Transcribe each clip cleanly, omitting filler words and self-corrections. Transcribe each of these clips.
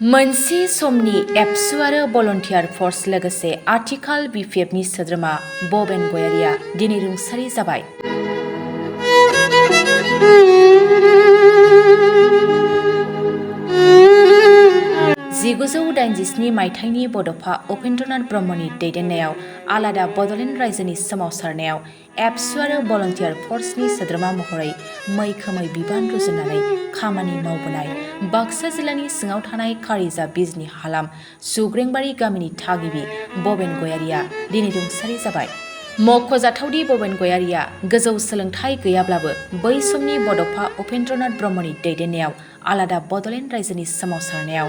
मोनसे समनि एबसु आरो भलन्टियार फर्स लोगोसे आथिखाल बिपिएफनि सोद्रोमा बबेन गयारिया दिनै रुंसारि जाबाय। 1987 मायथाइनि बड'फा उपेन्द्रनाथ ब्रह्मनि दैदेननायाव आलादा बड'लेण्ड रायजोनि सोमावसारनायाव एबसु आरो भलन्टियार फर्सनि सोद्रोमा महरै मैखोमै बिबान रुजुननानै खामानि मावबोनाय बाक्सा जिल्लानि सिङाव थानाय कारिजा बिजनी हालाम सुग्रेंबारि गामिनि थागिबि बबेन गयारिया दिनै रुंसारि जाबाय। मख'जाथावदि बबेन गयारिया गोजौ सोलोंथाइ गैयाब्लाबो बै समनि बड'फा उपेन्द्रनाथ ब्रह्मनि दैदेननायाव आलादा बड'लेण्ड रायजोनि सोमावसारनायाव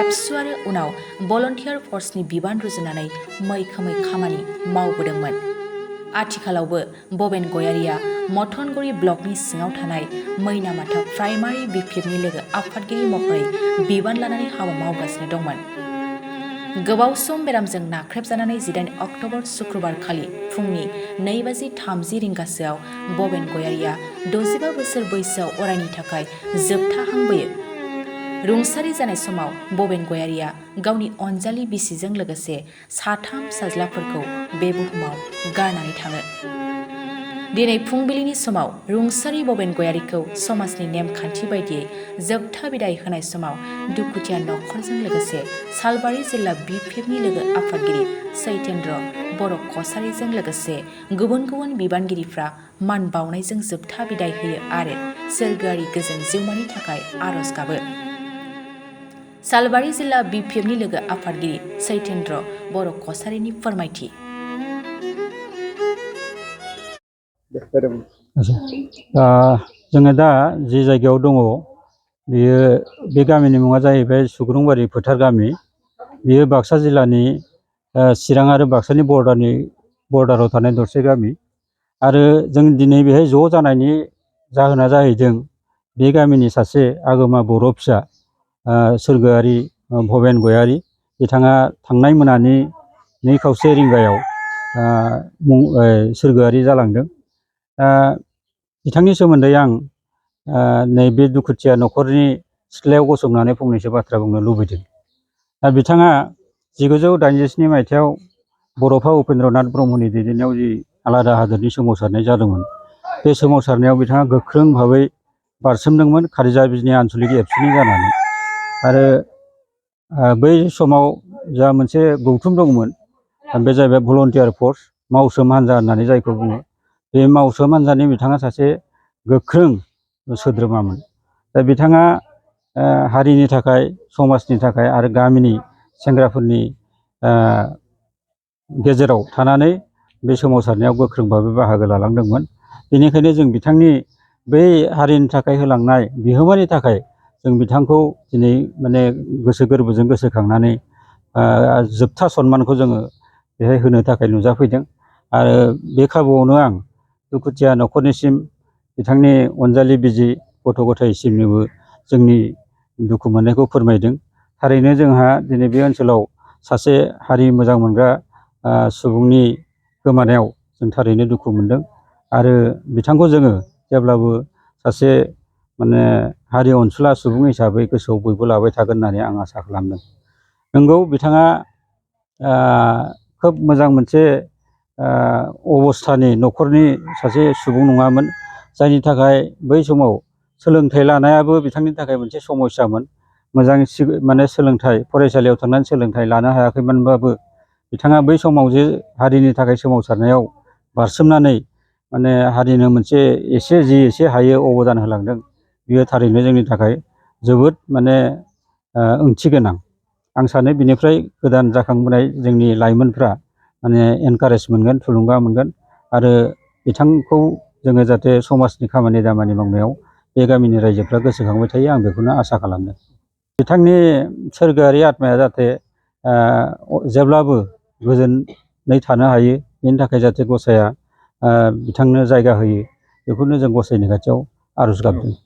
एबसु आरो उनाव भलन्टियार फर्सनि बिबान रुजुननानै मैखोमै खामानि मावबोदोंमोन। आथिखालावबो बबेन गयारिया मथनगुरि ब्लकनि सिङाव थानाय मैनामाथा प्राइमारि बिपिएफनि लोगो आफादगिरि महरै बिबान लानानै हाबा मावगासिनो दंमोन। गोबाव सम बेरामजों नाख्रेबजानानै 18 अक्ट'बर शुक्रबार खालि फुंनि 2:30 रिंगासोआव बबेन गयारिया 65 बोसोर बैसोआव अरायनि थाखाय जोबथाहांबोयो। रुंसारि जानाय समाव बबेन गयारिया गावनि अनजालि बिसिजों लोगोसे 3 फिसाज्लाफोरखौ बे बुहुमाव गारनानै थाङो। दिनै फुंबिलिनि समाव रुंसारि बबेन गयारिखौ समाजनि नेमखान्थि बायदियै जोबथा बिदाय होनाय समाव दुखुथिया नखरजों लोगोसे सालबारि जिल्ला बिपिएफनि लोगो आफादगिरि सैतेन्द्र बर' कसारिजों लोगोसे गुबुन गुबुन बिबानगिरिफ्रा मान बावनायजों जोबथा बिदाय होयो आरो सोरगोआरि गोजोन जिउमानि थाखाय आरज गाबो। सालबारि जिल्ला बिपिएफनि लोगो आफादगिरि सैतेन्द्र बर' कसारिनि फोरमायथि। जोङो दा जि जायगायाव दङ बेयो बे गामिनि मुङा जाहैबाय सुग्रुंबारि फोथार गामि। बेयो बाक्सा जिल्लानि चिरां आरो बाक्सानि बर्डाराव थानाय दरसे गामि आरो जों दिनै बेहाय ज' जानायनि जाहोना जाहैदों बे गामिनि सासे आगोमा बर' फिसा सोरगोआरि बबेन गयारि बिथाङा थांनाय मोनानि 2:30 रिंगायाव सोरगोआरि जालांदों। बिथांनि सोमोन्दै आं नैबे दुखुथिया नखरनि सिथ्लायाव गसंनानै फंनैसो बाथ्रा बुंनो लुबैदों। बिथाङा 1987 मायथाइयाव बड'फा उपेन्द्रनाथ ब्रह्मनि दैदेननायाव जि आलादा हादोरनि सोमावसारनाय जादोंमोन बे सोमावसारनायाव बिथाङा गोख्रों भाबै बारसोमदोंमोन कारिजा बिजनी आन्चलिक एबसुनि जानानै। आरो बै समाव जा मोनसे गौथुम दंमोन बे जाहैबाय भलन्टियार फर्स मावसोम हान्जा होननानै जायखौ बुङो। बे मावसोम हान्जानि बिथाङा सासे गोख्रों सोद्रोमामोन। दा बिथाङा हारिनि थाखाय समाजनि थाखाय आरो गामिनि सेंग्राफोरनि गेजेराव थानानै बे सोमावसारनायाव गोख्रों भाबै बाहागो लालांदोंमोन। बेनिखायनो जों बिथांनि बै हारिनि थाखाय होलांनाय बिहोमानि थाखाय जों बिथांखौ दिनै माने गोसो गोरबोजों गोसोखांनानै जोबथा सनमानखौ जोङो बेहाय होनो थाखाय नुजाफैदों। आरो बे खाबुआवनो आं दुखुथिया नखरनिसिम बिथांनि अनजालि बिसि गथ' गथायसिमनोबो जोंनि दुखु मोननायखौ फोरमायदों। थारैनो जोंहा दिनै बे ओनसोलाव सासे हारि मोजां मोनग्रा सुबुंनि गोमानायाव जों थारैनो दुखु मोनदों आरो बिथांखौ जोङो जेब्लाबो सासे माने हारि अनसुला सुबुं हिसाबै गोसोआव बयबो लाबाय थागोन होननानै आं आसा खालामदों। नंगौ बिथाङा खोब मोजां मोनसे अबस्थानि नखरनि सासे सुबुं नङामोन, जायनि थाखाय बै समाव सोलोंथाइ लानायाबो बिथांनि थाखाय मोनसे समस्यामोन। मोजां माने सोलोंथाइ फरायसालियाव थांनानै सोलोंथाइ लानो हायाखैमोनबाबो बिथाङा बै समाव जे हारिनि थाखाय सोमावसारनायाव बारसोमनानै माने हारिनो मोनसे एसे हायो अबदान होलांदों। बियो थारैनो जोंनि थाखाय जोबोद माने ओंथि गोनां। आं सानो बिनिफ्राय गोदान जाखांबोनाय जोंनि लाइमोनफ्रा माने एनकारेज मोनगोन, थुलुंगा मोनगोन आरो बिथांखौ जोङो जाहाथे समाजनि खामानि दामानि मावनायाव बे गामिनि रायजोफ्रा गोसोखांबाय थायो आं बेखौनो आसा खालामदों। बिथांनि सोरगोआरि आत्माया जाहाथे जेब्लाबो गोजोनै थानो हायो बेनि थाखाय जाहाथे गसाइया बिथांनो जायगा होयो बेखौनो जों गसाइनि खाथियाव आरज गाबदों।